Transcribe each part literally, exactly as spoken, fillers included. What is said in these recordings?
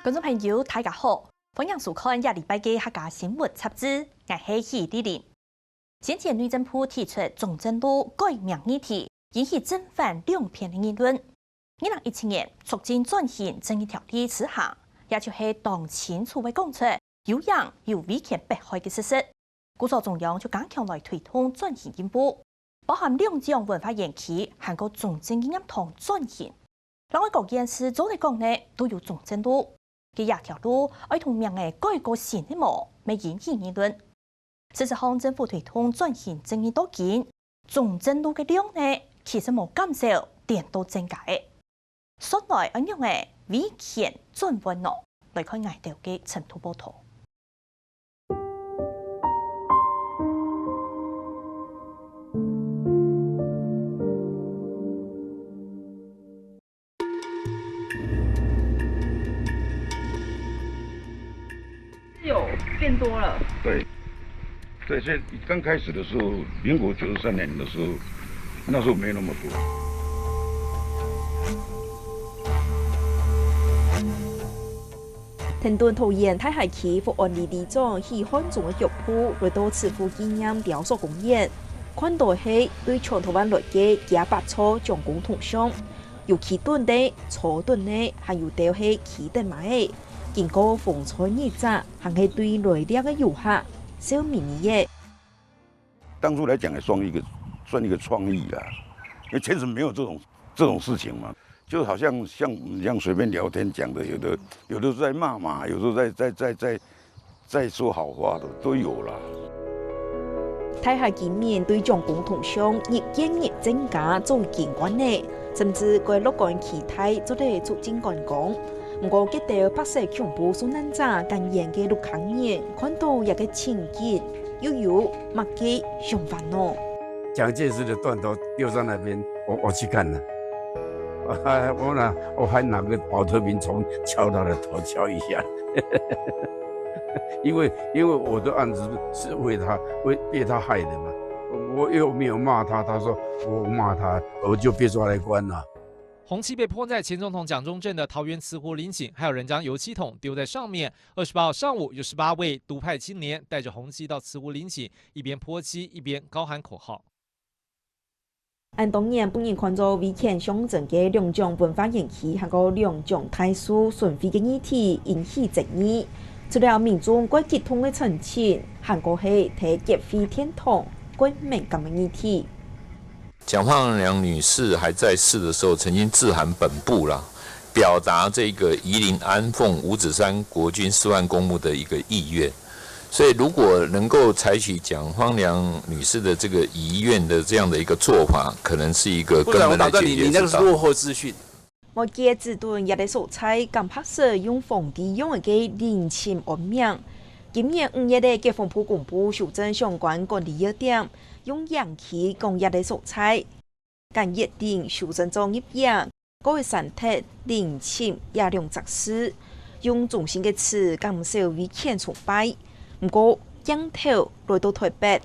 觀眾朋友，大家好，歡迎收看這禮拜个客家新聞雜誌，𠊎係許麗玲。先前內政部提出中正路改名議題，引起正反兩片个議論。二零一七年促進轉型正義條例施行，也就係當清楚个講出，有影有威權迫害个事實。 故所中央就加強來推動轉型任務，包含兩蔣文化園區還過中正紀念堂轉型。另外各縣市做得講呢，都有中正路，該這條路愛同名仔改過新个無，乜引起議論。事實上，政府推動轉型正義到今，中正路个量呢，其實無減少，顛倒增加个。 算來恁樣仔，威權轉彎呢？來看𠊎兜个深度報導。有變多了。對，對，所以剛開始的時候，民國九十三年的時候，那時候沒那麼多。跈等桃園大溪區福安里里長許漢忠个腳步，來到慈湖紀念雕塑公園，看到係對長道灣來个幾下百座蔣公銅像。 有企等个、坐等个，還有兜係騎等馬仔，經過風吹日曬，還係對來尞个遊客笑瞇瞇仔。當初來講也算一個，算一個創意啦，因為前世沒有這種，這種事情嘛，就好像，像我們這樣隨便聊天講的，有的，有的是在罵嘛，有時候在，在，在，在 在說好話的都有啦。大溪居民對蔣公銅像日見日增加做景觀呢，甚至蓋樂觀期待做得促進觀光。毋過，該兜白色恐怖受難者感言个鹿港人看到這个情景，又有麼个想法呢？蔣介石的斷頭丟在那邊，我，我去看了。我還，我拿，我還拿個寶特瓶敲他的頭，敲一下。 因為，因為我的案子是為他，為，被他害的嘛，我又沒有罵他，他說我罵他，我就被抓來關了。紅漆被潑在前總統蔣中正的桃園慈湖陵寢，還有人將油漆桶丟在上面。二十八號上午，有十八位獨派青年帶著紅漆到慈湖陵寢，一邊潑漆一邊高喊口號。 恁多年分人看做威權象徵个兩蔣文化園區，還過兩蔣大樹損毀个議題引起爭議。除了民眾蓋激動个場景，還過係在國會殿堂蓋敏感个議題。蔣樊良女士還在世的時候，曾經致函本部啦，表達這個宜林安奉五指山國軍示範公墓的一個意願。 所以如果能夠採取蔣樊良女士的這個遺願的這樣的一個做法，可能是一個根本的解決之道。部長，我打斷你，你那個是落後資訊。外界指稱這个所在敢合適用皇帝用个陵寢安名。今年五月个國防部公布修正相關管理要點，用營區講這个所在， 敢約定修正做入營，過會刪忒陵寢這兩隻字，用中性个詞減少威權崇拜。毋過，鏡頭來到臺北，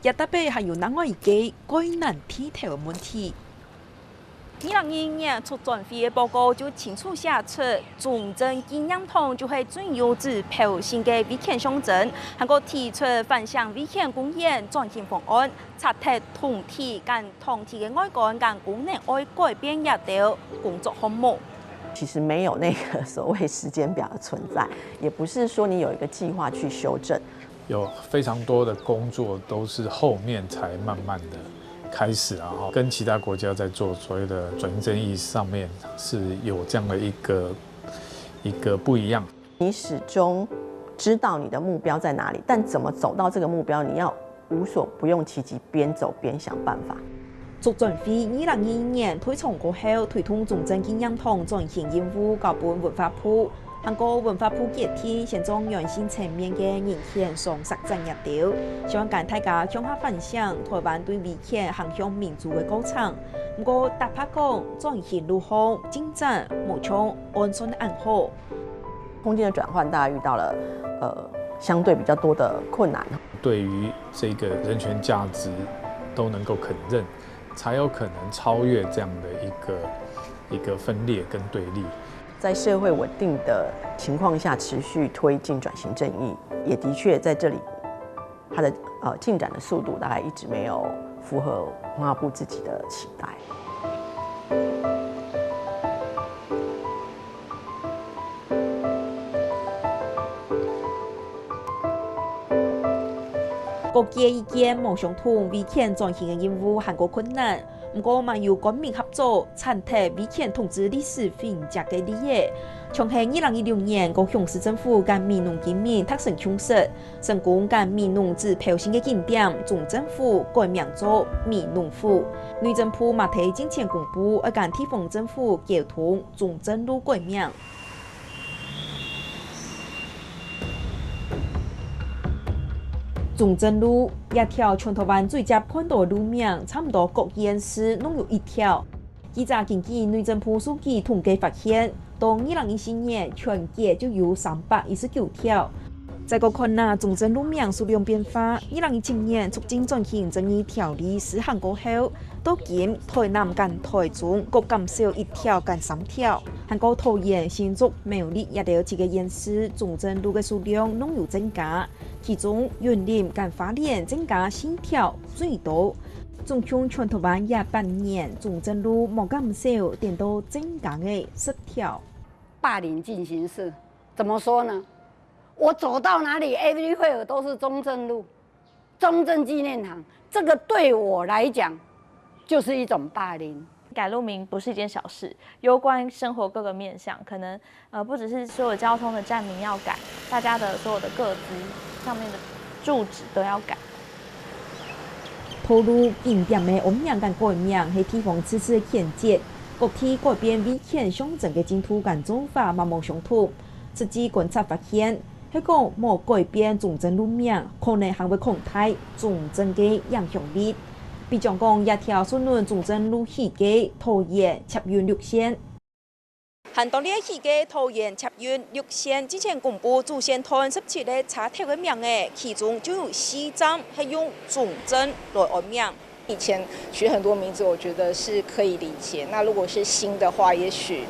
這搭背還有另外一個蓋難剃頭个問題。 二零二二年促轉會个報告就清楚寫出，中正紀念堂就係最有指標性个威權象徵，還過提出反省威權公園轉型方案，拆忒銅梯，跟銅梯个外觀跟功能愛改變這兜工作項目。其實沒有那個所謂時間表的存在，也不是說你有一個計劃去修正。 有非常多的工作都是後面才慢慢的開始啊，哈，跟其他國家在做所謂的轉型正義上面是有這樣的一個，一個不一樣。你始終知道你的目標在哪裡，但怎麼走到這個目標，你要無所不用其極，邊走邊想辦法。促轉會二零二二年退場過後，推動中正紀念堂轉型任務交分文化部， 還過文化部決定先將軟性層面个人權上色整這兜，想跟大家共下反省臺灣對威權行向民主个過程。毋過，坦白講，轉型路項進展無像按算恁好。空間的轉換，大家遇到了，呃，相對比較多的困難。對於這個人權價值都能夠肯認，才有可能超越这样的一个一个分裂跟对立。在社会稳定的情况下持续推进转型正义，也的确在这里，它的呃进展的速度大概一直没有符合文化部自己的期待。各界意见無相同，維權轉型个任務還過困難。毋過嘛有官民合作， 產忒威權統治歷史分裂个利益。像係二零一六年，高雄市政府佮美濃居民達成共識，成功佮美濃指標性个景點中正湖改名做美濃湖。內政部嘛在進前公布，愛佮地方政府溝通中正路改名。 中正路這條全台灣最捷看到个路名，差毋多各縣市攏有一條。記者根據內政部數據統計發現，到二零一四年，全國就有三百一十九條。再過看啊，中正路名數量變化，二零一七年促進轉型正義條例施行過後，到今台南佮台中各減少一條佮三條，還過桃園、新竹、苗栗這兜七個縣市中正路个數量攏有增加。 其中雲林佮花蓮增加四條最多。總共全台灣這八年中正路無減少，顛倒增加个十條。霸凌進行式，怎麼說呢？我走到哪裡，everywhere 都是中正路、中正紀念堂，這個對我來講就是一種霸凌。改路名不是一件小事，攸關生活各個面向，可能呃不只是所有交通的站名要改，大家的所有的個資上面的住址都要改。道路景點个安名佮改名係地方自治个權責，各地改變威權象徵个進度佮做法嘛無相同。實際觀察發現，係講無改變中正路名，可能還會擴大中正个影響力。比將講，這條順等中正路起个桃園捷運綠線， 還當年起个桃園捷運綠線之前公布主線段十七个車頭个名仔，其中就有四站係用中正來安名。以前取很多名字，我觉得是可以理解。那如果是新的话，也许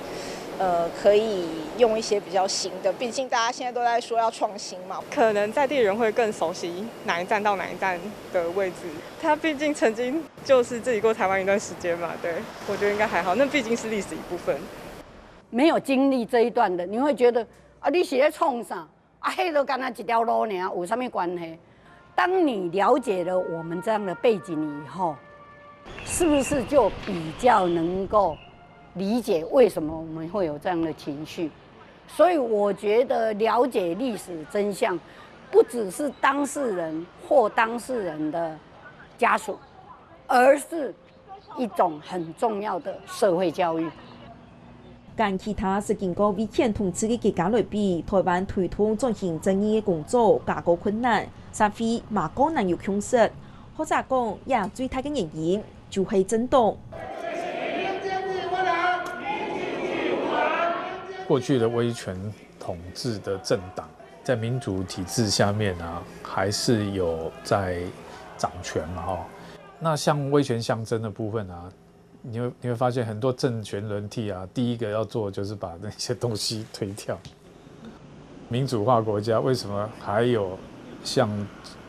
呃可以用一些比较新的，毕竟大家现在都在说要创新嘛。可能在地人会更熟悉哪一站到哪一站的位置。他毕竟曾经就是治理过台湾一段时间嘛，对，我觉得应该还好。那毕竟是历史一部分。没有经历这一段的，你会觉得啊，你是在冲啥？啊，黑都干那几条路呢，有什么关系？当你了解了我们这样的背景以后，是不是就比较能够理解为什么我们会有这样的情绪？所以我觉得了解历史真相，不只是当事人或当事人的家属，而是一种很重要的社会教育。 佮其他識經過威權統治个國家來比，台灣推動轉型正義个工作較過困難，社會嘛較難有共識。學者講，這最大个原因就係政黨。过去的威权统治的政党，在民主体制下面啊，还是有在掌权嘛，哦。那像威权象征的部分啊，你会你会发现很多政权轮替啊，第一个要做的就是把那些东西推掉。民主化国家为什么还有像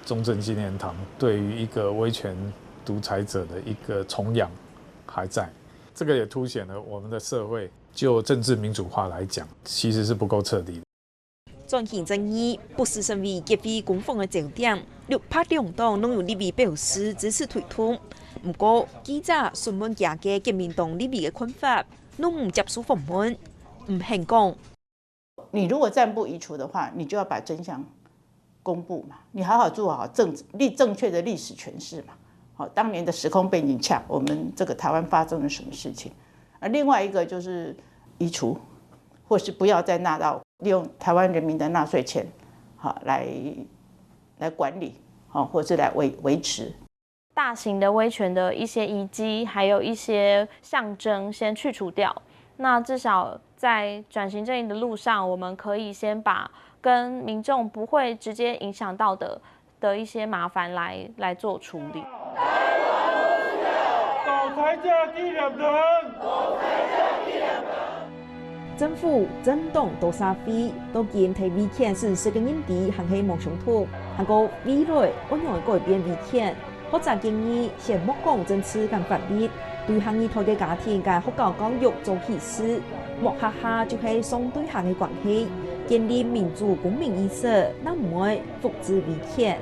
中正纪念堂对于一个威权独裁者的一个崇仰还在？这个也凸显了我们的社会就政治民主化来讲，其实是不够彻底的。 轉型正義不時成為國會攻防个焦點，綠白兩黨攏有立委表示支持推動。毋過，記者詢問幾个國民黨立委个看法，攏毋接受訪問。吳顯講，你如果暂不移除的话，你就要把真相公布嘛，你好好做好正立正确的历史诠释嘛。好，当年的时空背景下，我们这个台湾发生了什么事情？啊，另外一个就是移除，或是不要再纳到利用台湾人民的纳税钱，好来来管理，好或是来维维持。大型的威权的一些遗迹，还有一些象征，先去除掉。那至少在转型正义的路上，我们可以先把跟民众不会直接影响到的的一些麻烦来来做处理。政府、政黨到社會，到今對威權損失个認知還係無相同，還過未來愛仰般改變威權？學者建議，先莫講政治摎法律，對下二代个家庭摎學校教育做起始，莫下下就係上對下个關係，建立民主公民意識，正毋會複製威權。